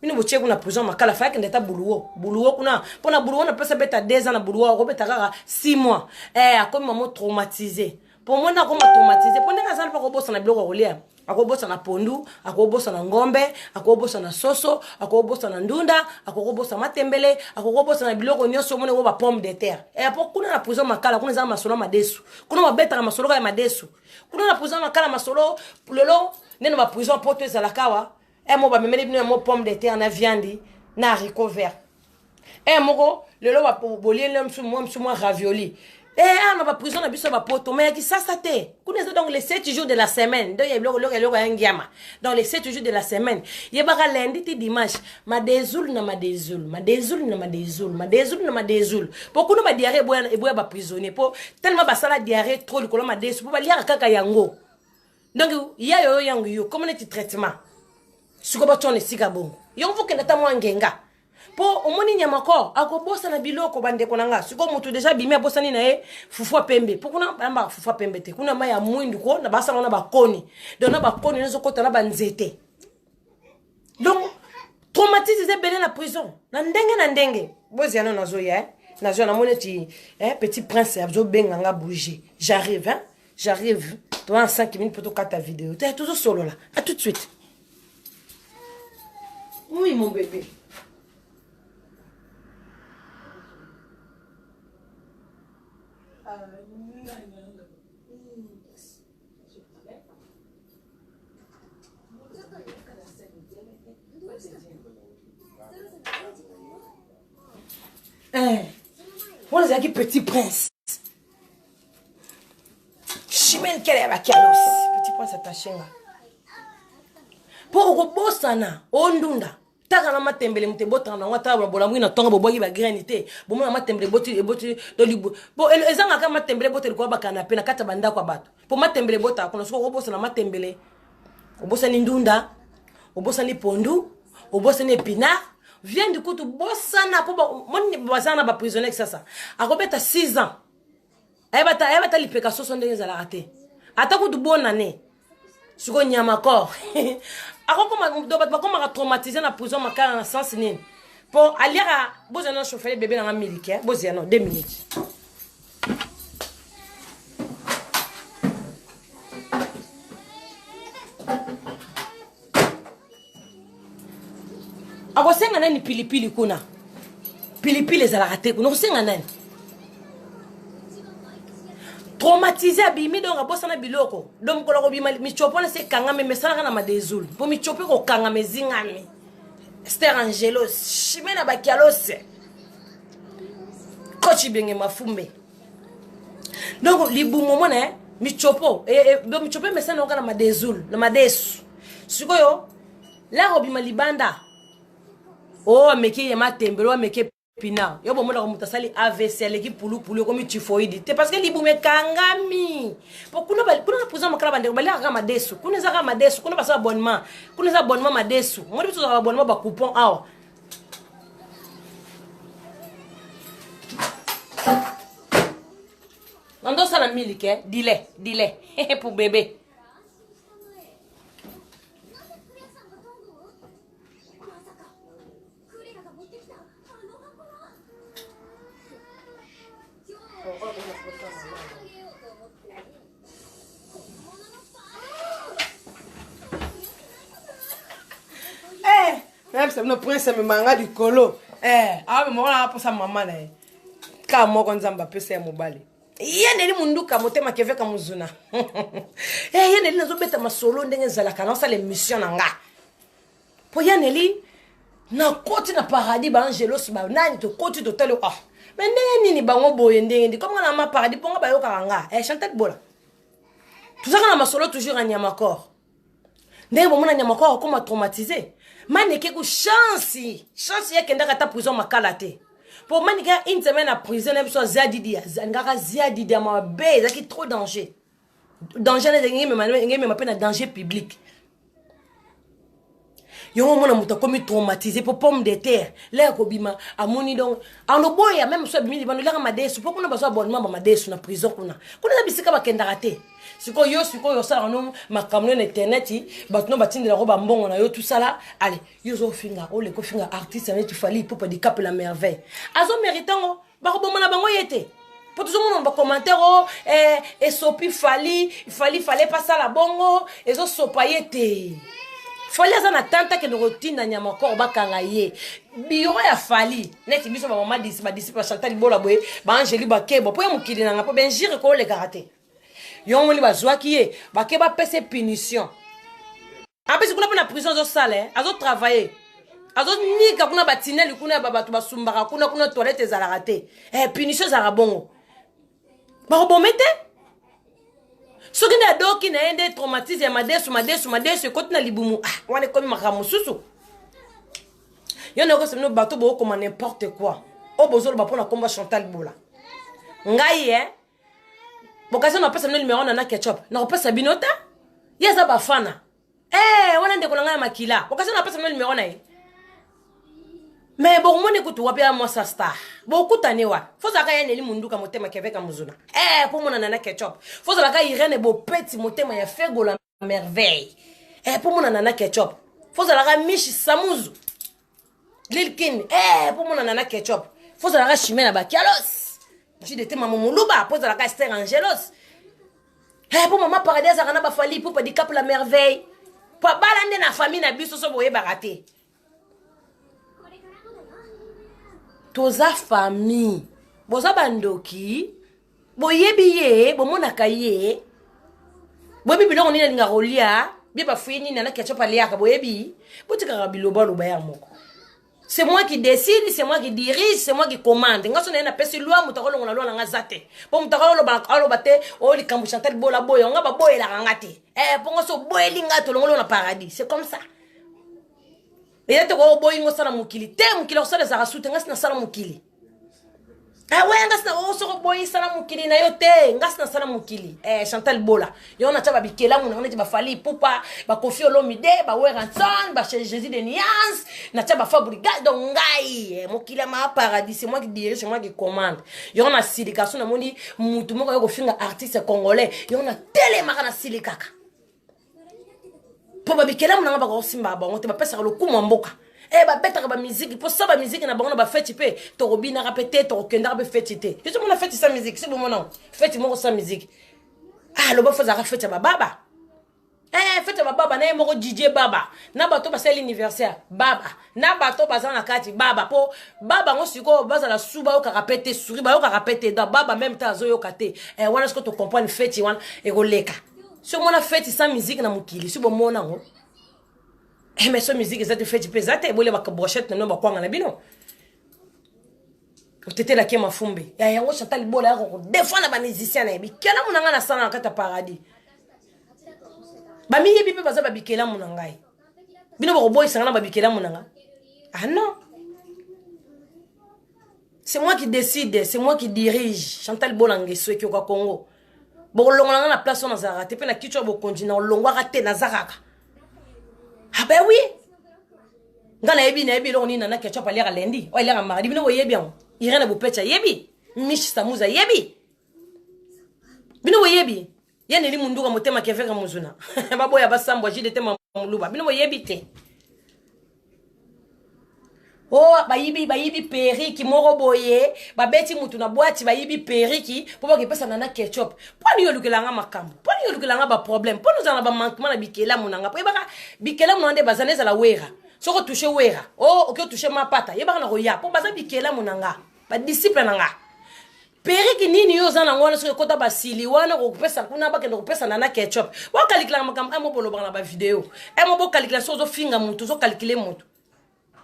bino botie kuna prison makala faya kende ata buluwo buluwo kuna mpo na buluwo na place abeta 2 ans na buluwo akobeta kaka 6 mois eh, akomi mamo traumatise mpo mona akoma traumatise mpo ndenge aza mpo akobosana biloko ya kolia akobosana pondu akobosana ngombe akobosana soso akobosana ndunda akokobosana matembele akokobosana biloko nyonso omoni yango bapomme de terre eh, po kuna na prison makala kuna eza masolo ya madesu kuna babetaka masolo kaka ya madesu kuna na prison makala masolo lelo nde na baprison poto ezalaka awa e moko bamemeli bino yango pomme de terre na viande na haricot vert e moko lelo bolieli na mosusu mwa mosusu mwa ravioli. Eh, awa na baprison na biso ya bapoto mais ya kisasa te kuna eza donc les 7 jours de la semaine donc ya biloko eloko eloko ya ngiama donc les 7 jours de la semaine yebaka lundi ti dimanche madezulu na madezulu madezulu na madezulu madezulu na madezulu mpo kuna badiare eboya eboya baprisonnier mpo tellement basala diare trop likolo madesu mpo baliaka kaka yango donc ya yoyo yango yo koma neti traitement sikoyo batyona esika bongo yango fokenda ata mwa ngenga mpo omoni nyama ko akobosana biloko bandeko na nga sikoyo motu deja abimi abosani na ye fufu ya pembe mpo kuna bayambaka fufu ya pembe te kuna mai ya mwindu ko na basala na bakoni donc na bakoni nyonso okota na banzete. Donc traumatisme eza ebele na prison na ndenge na ndenge. Bozia no nazoya eh? Nazoya, namoni eti eh, petit prince azobenga nga bouger. J'arrive, hein? J'arrive toa 5 minutes mpo tokata video te, tozosolola. À tout de suite. Oui, mon bébé. Eh, wana ezalaki petit prince Chimene kele ya bakialos. Petit prince attaché nga mpo okobosana ondunda taka na matembele moto ebotaka nango ata bolamwi na ntongo bobwaki bagraine te, bomona matembele eboti eboti bo ezangaka matembele ebota likolo bakanape na kati ya bandako ya bato mpo matembele ebotaka kuna. Soki okobosana matembele, obosani ndunda, obosani pondu, obosani épinard, viande kutu bosana mpo moni bazala na baprisonnier sasa akobeta 6 ans, ayeba ata lipeka soso ndenge ezalaka te, ata kutu bonane. Sikoyo nyama corps akokoma, bato bakomaka traumatisé na prison Makala na sens nini? Mpo aliaka bozala na chauffeur bebe nanga milike bozela no 2 minutes. Akosenga nani pilipili kuna? Pilipili ezalaka te kuna. Okosenga nani? Traumatisé, abimi donc abosana biloko. Donc mokolo akobima, michopo wana se ekangami, emesanaka na madezulu mpo michopo ekokangama ezingami. Ster Angelos, Chime na bakialos, coach Benge Mafumbe. Donc libumu omona eh, michopo eh, eh, donc michopo emesana oka na madezulu na madesu. Sikoyo laka obima libanda o oh, ameki ye matembele o ameki épinard, yo bomonaka moto asali AVC, aleki pulupulu, ekomi typhoïde te parce que libumu ekangami. Po kuna kuna na prison Makala, bandeko baliaka kaka madesu kuna, eza kaka madesu kuna, basala abonnement kuna, eza abonnement madesu. Omoni biso tozalaka abonnement bacoupon awa. Nandosala milike dile dile pour bébé. Eh, nayebisa bino, prince amemanga likolo. Eh, amemaka na aposa mama na ye kaka moko Nzambe apesa ya mobali ye neli munduka motema keveka mozuna. Eh, ye neli nazobeta masolo ndenge ezalaka, naosala émission na nga mpo ya neli nakoti na paradis, baangelos banani tokoti totali. Ah, mais ndenge nini bango boye, ndenge ndi comme nga na ma paradis mpo nga bayokaka nga. Eh, Chantal Bola, tozaka na masolo toujours ya nyamakor ndenge bomona nyamakor akoma traumatisé. Maneke ku chance chance ye akendaka ata prison Makala te mpo maneke ya une semaine na prison na biso azia didi, alingaka zia didi ya mabe, ezalaki trop danger danger ngemema mpe na danger public. Yango omona moto akomi traumatisé mpo pomme de terre lere kobima amoni donc aloboya même so abimi libanda oliaka madesu mpo kuna bazwa abonnement ba madesu na prison kuna. Kuna eza bisika bakendaka te. Sikoyo yo sikoyo osalaka no makambo no na internet, bato no batindelako bambongo na yo tusala. Ale yo ozofinga, oleka ofinga artiste neti Fally Ipupa Dicap la Merveille, azomérite yango, bakoboma na bango ye te mpo tozomona bacommentaire o eh, esopi Fally, Fally fale pasala bongo, ezosopa ye te. Fally aza na tante akende kotinda nyama kor bakanga ye biro ya Fally neti biso bamama badisciple ya Chantal Bola boye, baangeli bakebwa mpo ya mokili nanga mpo benjire koolekaka te. Yango moni bazwaki ye bake bapesa punition apesi kuna mpo na prison azosala, azotravaille, azonika kuna batineli kuna ya bato basumbaka kuna, kuna toilette ezalaka te. Eh, punition ezalaka bongo. Bakobome te. Soki nde adoki na ye nde traumatisme ya madesu madesu madesu ekoti na libumu, ah, wana ekomi makambo mosusu. Yo na yokosa bino bato bokoma n'importe quoi. Oyo bozoloba mpo na komba Chantal Bola. Ngai eh bokasi napesa bino numero na na ketchup nakopesa bino ta ye aza bafana eh wana ndeko na ngai ya makila bokasi napesa bino numero na ye me bokomoni kutu wapi ya mwasa star bokutani wapi fozalaka ya neli munduka motema keveka muzuna eh mpo monana na ketchup fozalaka irene bopeti motema ya fegola merveille eh mpo monana na ketchup fozalaka mishi samuzu lilkin eh mpo monana na ketchup fozalaka chimie na bakialos jdt mama moluba mpo ozalaka ester angelos eh mpo mama paradis azalaka na bafali mpo padicap la merveille mpo abala nde na famille na biso so boyebaka te toza famille boza bandoki boyebi ye bomonaka ye boyebi biloko nini alingaka kolia bie bafuye nini ana ketchup aliaka boyebi botikaka bilobaloba ya moko. C'est moi qui décide, c'est moi qui dirige, c'est moi qui commande. Nga so na ye napesi loi, moto akolongola loi na nga za te. Po moto akoloba aloba te, oyo likambo Chantal Bola boya, nga baboyelaka nga te. Eh, po nga so boyeli nga tolongoli na paradis. C'est comme ça. Eza te ko boyi ngo sala mokili te, mokili akosala ezalaka su te, nga si nasala mokili. Ah ouais, nga sina oh soko boyi sala mokili na yo te, nga sina sala mokili. Eh Chantal Bola, yo na tya ba bikelamu na neti ba Fally Ipupa, ba Koffi Olomide, ba Werrason, ba Jésus de Nuance, na tya ba Fabrigas donc ngai eh, mokili ya ma paradis, c'est moi qui dirige, c'est moi qui commande. Yo na silika so na moni mutu moko yo kofinga artiste congolais, yo na telemaka na silikaka. Po ba bikelamu na nga bakosimba bango te, bapesaka lokumu ya mboka. Eh, babetaka ba musique po sa ba musique na bango na ba feti pe tokobinaka pe te, tokokendaka pe feti te. Yo mona feti sa musique, si bomona feti moko sa musique. Ah, loba fo zaka feti ya bababa. Eh, feti ya bababa na ye moko DJ baba. Na bato basali anniversaire baba. Na bato baza na kati baba po baba ngo sikoyo bazala su bayokaka pe te, souri bayokaka pe te. Donc baba même temps azoyoka te. Eh, wana sikoyo to comprendre feti wana ekoleka. Si omona feti sans musique na mokili, si bomona ngo. Eh, mais so musique eza te feti pe eza te, bolia ba brochette na bino bakwanga na bino. Otetelaki ye mafumbe. Ya yango Chantal Bola ya ko défendre ba musicien na ye. Bikelamu na ngai na sala na kati ya paradis. Ba miyebi pe baza ba bikelamu na ngai. Bino bokoboyisa nga na ba bikelamu na nga. Ah non. C'est moi qui décide, c'est moi qui dirige. Chantal Bola ngeso ekioka Congo. Bokolongola nga na place oyo nazalaka te, pe na kichwa bokonzi na olongwaka te, naza kaka. Ah ben oui. Nga nayebi, nayebi eloko nini na ketchup aliaka lundi, oyo aliaka mardi, bino boyebi yango. Irène Bopecha yebi, Mich Samuza yebi. Bino boyebi. Ye neli munduka motema keveka muzuna. Baboya basambwa JDT muluba. Bino boyebi te. Oh, bayibi, bayibi periki moko boye, babeti mutu na boîte, bayibi periki po bakipesa na na ketchup. Po ni olukela nga makambo, po ni olukela nga ba problème, po nous na ba manquement na bikelamu na nga. Po yebaka bikelamu na nde bazana ezala wera. Soko toucher wera, oh oki toucher mapata, yebaka na koya po baza bikelamu na nga, ba disciple na nga. Periki nini yo oza nango wana soki ekota basili wana okopesa kuna bakende kopesa na na ketchup. Bokalikilaka makambo emo bolobaka na ba video. Emo bokalikila soki ozofinga mutu, ozokalikile mutu.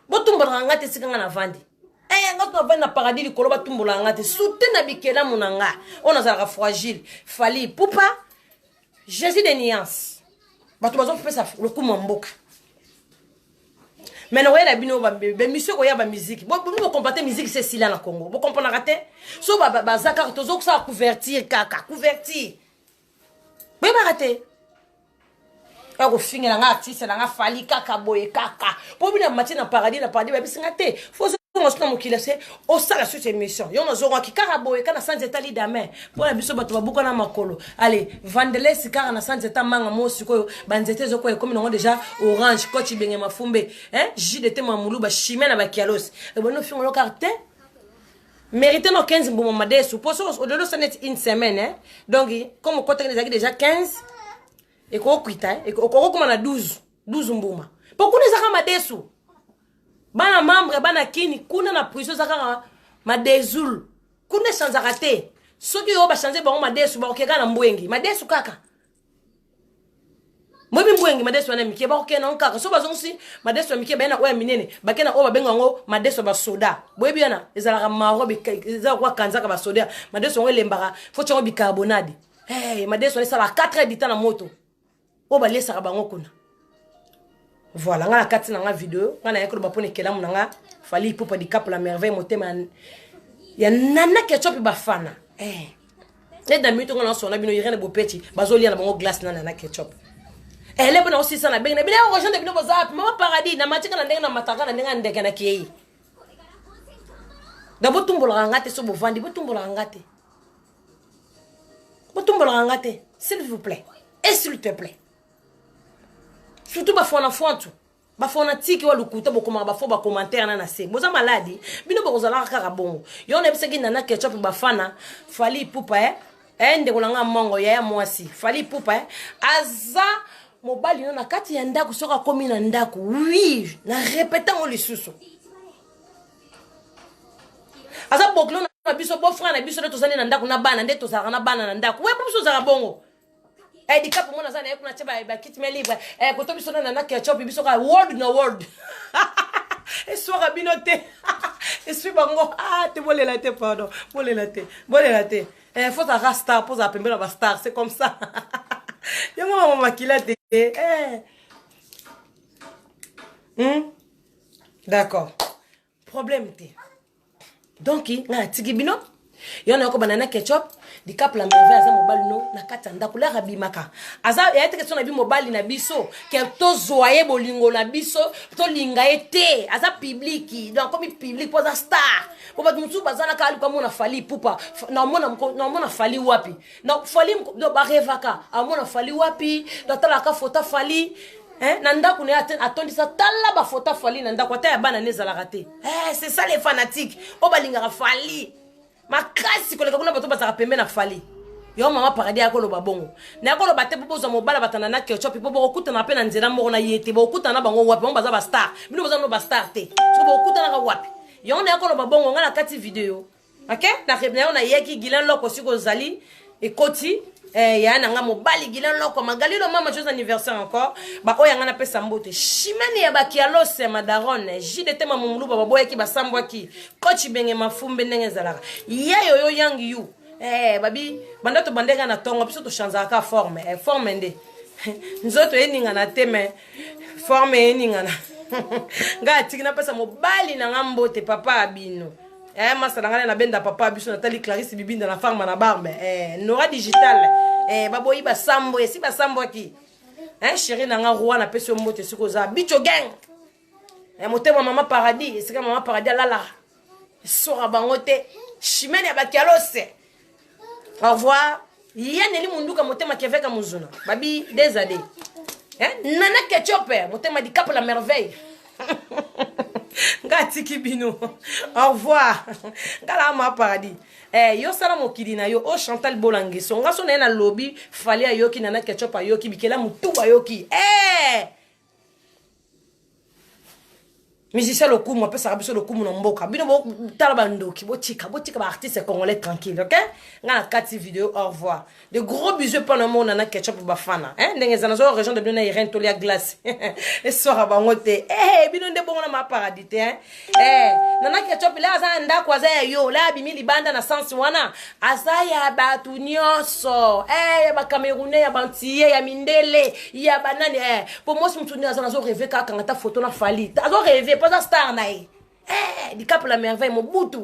Botumbolaka nga te esika nga navandi. Eh, nga navandi na paradis likolo batumbolaka nga te. Soute na bikelamu na nga. Oyo nazalaka fragile. Fally Ipupa, Jésus de nuance. Bato bazopesa lokumu ya mboka. Mais nakoyela bino ba mission koya ba musique. Bo bo comprendre musique c'est sila na Congo. Bo comprendre te. So ba baza kaka tozo kosala couverture kaka, couverture. Boyebaka te. Oya kofingela nga artiste na nga Fally kaka boye kaka. Po bino matie na paradis na paradis babisi nga te. Faut zonga so na mokili se osala suite émission. Yo nazongaki kaka boye kana sans etali dame. Po na biso bato babuka na makolo. Allez, vandelesi kaka na sans eta manga mo sikoyo ba nzete ezoko ekomi nango déjà orange coach ibenge mafumbe hein JDT mamulu ba chimie na ba kialos. E bono fingolo carte mérité no 15 mbuma madesu po so odolo sa net une semaine hein. Donc comme okotaki ezalaki déjà 15 ekokwita okokoma na 12 12 mbuma. Po kuna ezaka madesu. Bana membre bana kini kuna na prison ezaka kaka madezul. Kuna echangeaka te. Soki oyo ba changer bango madesu bakokeka na mbwengi. Madesu kaka. Mwebi mbwengi. Ubwengi madeso wana mike bakokende nango kaka so bazongisi madeso ya mike baye na oyo ya minene bake na oyo babenga yango madeso ya basoda boyebi wana ezalaka maro eza kwa kanzaka basoda madeso yango elembaka fo tiango bicarbonade hey, madeso wana esalaka 4 heures du temps na moto oyo balesaka bango kuna voilà nga na kati na nga video nga naye koloba mpona ekelamu na nga fali ipupa dikapo la merveille motema ya nana ketchup bafana eh. nde na minute nga nasona bino irene bopeti bazolia na bango glace na nana ketchup ele mpo na osisa na bengi na bino rejoindre bino boza wapi mama paradis na matika na ndenge na mataka na ndenge ya ndeke na kei da botumbolaka nga te so bovandi botumbolaka nga te botumbolaka nga te s'il vous plaît et s'il te plaît surtout bafona fwantu bafanatike wa lokuta bokomaka bafo bacommentaire na na se boza maladi bino bokozalaka kaka bongo yo nayebisaki nana ketchup bafana fali ipupa e eh? ndeko na nga mongo yaya mwasi fali ipupa eh? aza mobali no na kati ya ndako soki akomi na ndako wi na repete yango lisusu aza bokilo na biso bofrère na biso nde tozali na ndako na bana nde tozalaka na bana na ndako we biso ozalaka bongo Eh, dikapo mwana aza na ye kuna tie bakiti me libre eh, koto biso na na ketchup biso kaka world na world eswaka bino te eswi bango ah, te bolela te pardon bolela te bolela te eh, faut ozalaka star mpo ozala pembeni na bastar c'est comme ça yango mama makila te eh. D'accord problème te donc ngai natiki bino yo na yoko banana ketchup dicap la merveille aza mobali no na kati ya ndako lere abimaka aza ya te question na bi mobali na biso ke tozwa ye bolingo na biso tolinga ye te aza public donc akomi public mpo aza star mpo bato mosusu bazalaka aluka mona fali pupa naomona fali wapi na fali barevaka amona fali wapi natalaka foto fali Eh, na ndako na ye atondisa tala bafoto afali na ndako ata ya bana ne ezalaka te eh, c'est ça les fanatiques oyo balingaka fali makasi koleka kuna bato bazalaka pembe na fali yo mama paradis akoloba bongo naye koloba te mpo bozwa mobala batanda na ketchup mpo bokokutana mpe na nzela moko na ye te bokokutana na bango wapi bango baza bastar bino boza no bastar te soki bokokutanaka wapi yango naye koloba bongo ngai na kati video ok na na yo nayeki gilan loko soki ozali ekoti eh, ya na nga mobali gilan loko magali lo mama joyeux anniversaire encore baoyo yanga napesa mbote chimene ya bakialos ya madarone jdt mamumuluba baboyaki basambwaki coach benge mafumbe ndenge ezalaka ya yoyo yang yu eh, babi banda tobandeka na ntongo biso tochanzaka ka forme eh, forme nde nzoto eningana te me forme eningana ngai atiki napesa mobali na nga mbote papa abino eh, masa na ngai nabenda papa biso natali clarisse bibinda na farma na barbe eh, nora digital eh, baboyi basambo esi basambwaki eh, chéri na nga roi napesi yo mbote soki oza bicho gang eh, motema mama paradis esika mama paradis alalaka esora bango te chimene ya bakialose au revoir yaneli munduka motema keveka muzuna babi des ade eh? nana ketchup eh, motema dikapo la merveille nga atiki bino au revoir nga la ma paradis eh, yo sala mokili na yo o oh, chantal bolangeso nga so na ye nalobi fali ayoki nana ketchup ayoki bikela motu ayoki eh! Musicien lokumu apesaka biso lokumu na mboka bino botala bandoki botika botika baartiste congolais tranquille ok nga na kati video au revoir de gros bisous epa na mona na ketchup bafana hein ndenge eza nazo rejoindre bino na irene tolia glace eswaka bango te eh bino nde bongo na ma paradis te hein eh nana ketchup la aza na ndako aza ya yo la abimi libanda na sens wana aza ya bato nyonso eh ya bacamerounais ya bantiye ya mindele ya banani eh po mwasi mosusu nde aza nazo reve kaka kanga ta photo na fali azo reve po aza star na ye eh dikapo la merveille mobutu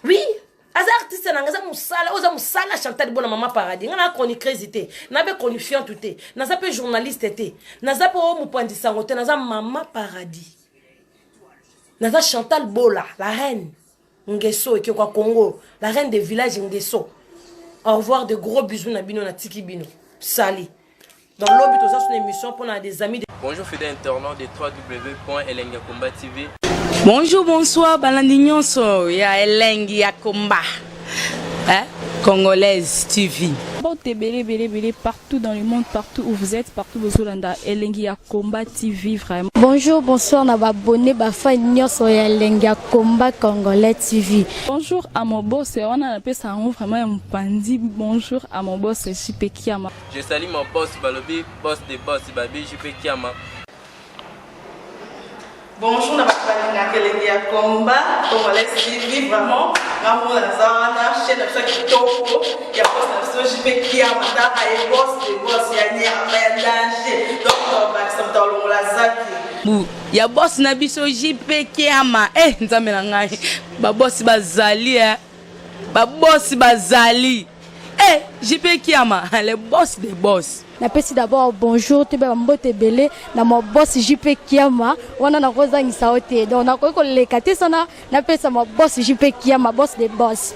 oui aza artiste na nga aza mosala oyo aza mosala chantal bona mama paradis nga na chroniqueuse te na mpe chronifiante te naza mpe journaliste te naza mpe oyo mopanzi sango te naza mama paradis naza chantal bola la reine Ngeso ekeko ya Congo, la reine des villages Ngeso. Au revoir de gros bisous na bino na tiki bino. Sali. Dans lobby toza sur émission pour des amis de Bonjour fidèles internautes de www.elengiyakomba TV. Bonjour, bonsoir, balandi nyonso ya elengi ya komba. Hein? Congolaise TV. Mbote ebele ebele ebele partout dans le monde, partout où vous êtes, partout bozolanda Elengi ya Combat TV, vraiment. Bonjour, bonsoir na ba abonnés, ba fans nyonso ya Elengi ya Combat Congolais TV. Bonjour à mon boss, wana napesa yango vraiment ya mopandi. Bonjour à mon boss JP Kiama. Je salue mon boss, balobi boss de boss, babi JP Kiama. Bonjour na bato balingaka Elengi ya Combat Congolais TV. Vraiment, ngamona naza wana, chaîne na biso ya kitoko ya boss na biso JP Kiama. Taka ye, boss de boss ya nyama ya danger. Donc tobakisa moto alongola zaki. Bu ya boss na biso JP Kiama. Eh, Nzambe na ngai, babosi bazali, eh babosi bazali. Eh, JP Kiama, le boss de boss. Napesi d'abord bonjour, toyeba bambote ebele na ma boss JP Kiama. Wana nakozangisa yo te, donc nakoki koleka te sana napesa ma boss JP Kiama, boss de boss.